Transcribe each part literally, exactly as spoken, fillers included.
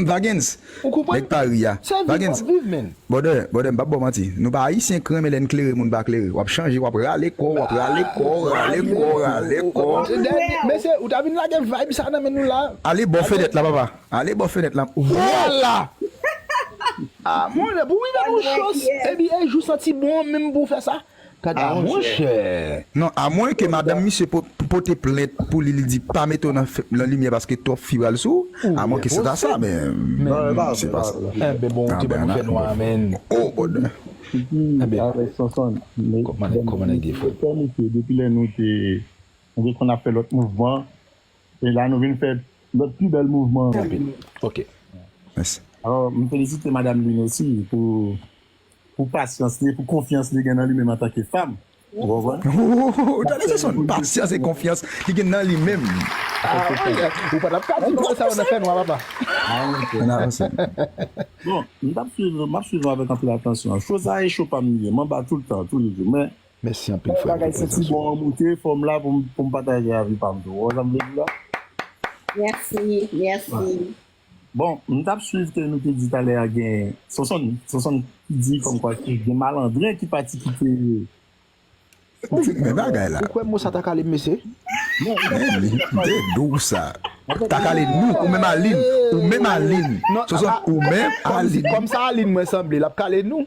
Vagens, nèg Pari a. Vagens. Bòdè, bòdè, m p ap ba w manti. Nou pa ayisyen k renmen lè n klere moun pa klere. W ap chanje, w ap rale kò, w ap rale kò, rale kò, rale kò. Mesye, ou ta vin lage vibe sa nan men nou la. Ale bò fenèt la, papa. Ale bò fenèt la. Vwala! Ah, monchè, pou rive nou chans, epi e jou santi bon menm pou fè sa. Gad, ah, monchè. Non, amwen ke madanm misye po- pote plent pou li, li di pa mete w nan f- nan limyè paske twòp fi pral sou ou. Amwen ke se ta sa, men men se pa sa. Enben bon, ou te ban nou fè nwa, men. Oh, bòdè. Enben, kòman nèg ye, frè? Depi lè nou te nou te konn ap fè lòt mouvman, e la nou vin fè lòt pi bèl mouvman. Ok. Mèsi. Alò, m felisite madanm Lin osi pou pou pasyans li, pou konfyans li gen nan li menm antanke fanm. Ou konprann? Oh, tande se son pasyans e konfyans li gen nan li menm. Ah, ou pa t ap ka di bagay sa yo nan fè nwa, papa. Ann avanse. Bon, m t ap swiv, m ap swiv avèk anpil atansyon. Cho sa e cho pa m li ye. M anba tout tan, toulejou. Men, mèsi anpil, frè. Bagay santi bon an moute, fò m la pou m, pou m pataje avi pa m tou. Ou wè sa m vle di la? Mèsi, mèsi. Bon, m t ap swiv ke nou te di talè a gen Sonson, Sonson di kòmkwa ki gen malandren ki pati kite. Men bagay la. Ou kwè mo sa ta kale m, mesye? Men li te dou sa. Ta kale nou, ou menm Alin, ou menm Alin. Sonson, ou menm Alin. Kòm sa Alin mwen sanble, l ap kale nou.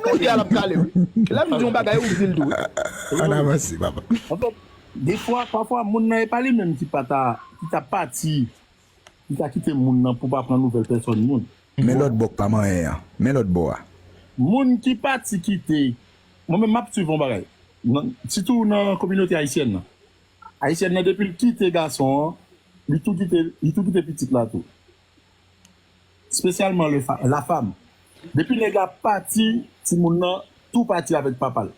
Kounye a l ap kale, wi. Lè m di yon bagay, ou di l tou, wi. Ann avanse, papa. Anfèt, defwa, pafwa, moun nan e pa li menm ki pa ta, ki ta pati. Li ta kite moun nan pou pa pran nouvèl pèsòn moun. Men lòt bò k pa manyen an. Men lòt bò a. Moun ki pati kite, mwen menm m ap swiv yon bagay. Nan, sitou nan kominote ayisyèn nan. Ayisyèn nan, depi l kite gason an, li tou kite, li tou kite pitit la tou. Espesyalman le fa- la femme. Depi nèg la pati, timoun nan tou pati avèk papa l.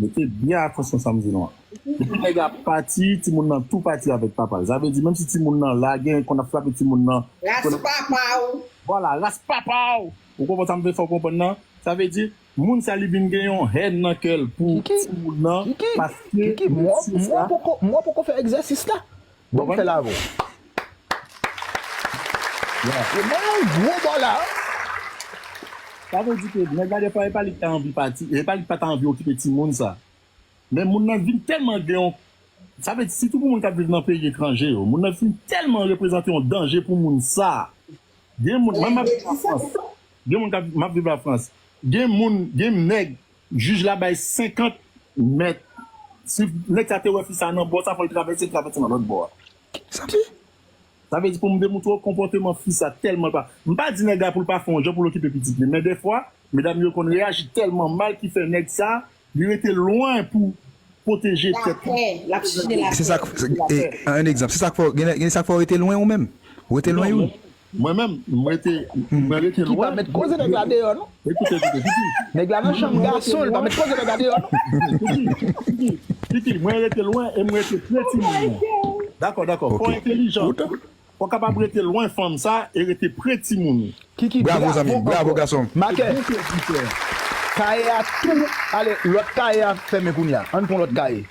Mete byen atansyon sa m di nou an. Depi nèg la pati, timoun nan tou pati avèk papa l. Sa vle di, menm si timoun nan la, gen konn ap frape timoun nan. Ras papa w. Vwala, ras papa w. Ou konprann sa m vle fè w konprann nan? Sa vle di, moun sa li vin gen yon hèn nan kè l pou timoun nan, paske mesye sa. Mwen poko, mwen poko fè egzèsis la. Bon, m fè l avè w. E mwen yon gwo bò la. Sa vle di ke nèg la defwa e pa li ki ta anvi pati, e pa li ki pa ta anvi okipe timoun sa. Men moun nan vin tèlman gen yon, sa vle di sitou pou moun k ap viv nan peyi etranje yo, moun nan vin tèlman reprezante yon danje pou moun sa. Gen moun, mwen m ap viv la Frans. Gen moun k ap, m ap viv la Frans. Gen moun, gen nèg, jij la bay senkant mèt. Si nèg sa te wè fi sa nan bò sa, fò l travèse, l travèse nan lòt bò a. Sa vle di? Sa vle di pou m demoutre w konpòteman fi sa tèlman l pa. M pa di nèg la pou l pa fè yon jan pou l okipe pitit li, men defwa, medam yo konn reyaji tèlman mal ki fè nèg sa, li rete lwen pou pwoteje tèt li. L ap chèche lapè. Se sa k, e, an egzanp, se sa k fè, gen, gen sa k fè w rete lwen ou menm. Ou rete lwen youn. Mwen menm, m rete, mwen rete lwen. Kiki pa mèt koze nèg la deyò, non. Ekoute, ekoute, Kiki. Nèg la nan chanm gason, li pa mèt koze nèg la deyò, non. Kiki, Kiki, Kiki, mwen rete lwen e mwen rete pre timoun mwen. Dakò, dakò. Fò entelijan. Fò kapab rete lwen fanm sa e rete pre timoun ou. Kiki, bravo, zanmi m. Bravo, gason m. Makè. Kaye a tou, ale, lòt kaye a fèmen kounye a. Ann pran lòt kaye.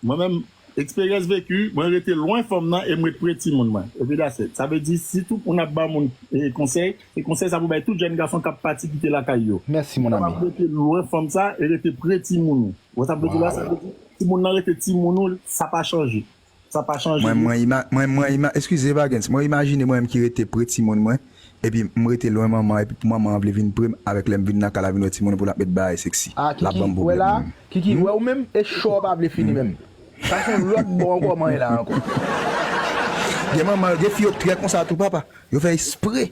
Mwen menm, eksperyans veki, mwen rete lwen fanm nan e mwen ret pre timoun mwen. Epi that's it. Sa vle di, si tout moun ap ba moun, e, konsèy, e konsèy sa pou bay tout jèn gason k ap pati kite lakay yo. Mèsi, mon ami. Ou kapab rete lwen fanm sa e rete pre timoun ou. Ou wè sa m vle di la? Sa vle di, timoun nan rete timoun ou, sa pa chanje. Sa pa chanje. Mwen, mwen, ima, mwen, mwen ima, eskize, Bagens, mwen imajine mwen menm ki rete pre timoun mwen, epi m rete lwen manman, epi pou manman an vle vin pre m, avèk lè m vin nan kay la vin wè timoun pou l ap met bagay seksi. Ah, Kiki, wè la, Kiki, wè ou menm, e cho pa vle fini menm. Sa se yon lòt bò ankò manyen la ankò. Gen manman, gen fi yo k trè konsa tou, papa. Yo fè espre.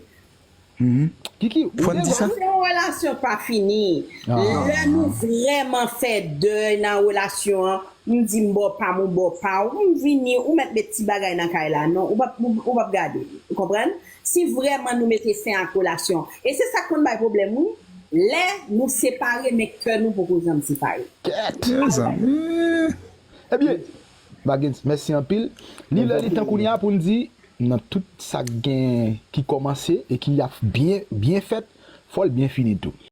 Kiki, ou te di sa? Yon relasyon pa fini. Lè nou vrèman fè dèy nan relasyon an, m di m bò pa m, ou bò pa w, m vini, ou mèt met ti bagay nan kay la, non, ou p ap, ou, ou p ap gade li. Ou konprann? Si vrèman nou mete fen ak relasyon an. E se sa k konn bay pwoblèm, wi. Lè nou separe, men kè nou poko janm separe. Kèt! Mezanmi! Ebyen, Bagens, mèsi anpil. Li lè, li tan kounye a pou n di, nan tout sa k gen, ki kòmanse e ki ap byen, byen fèt, fò l byen fini tou.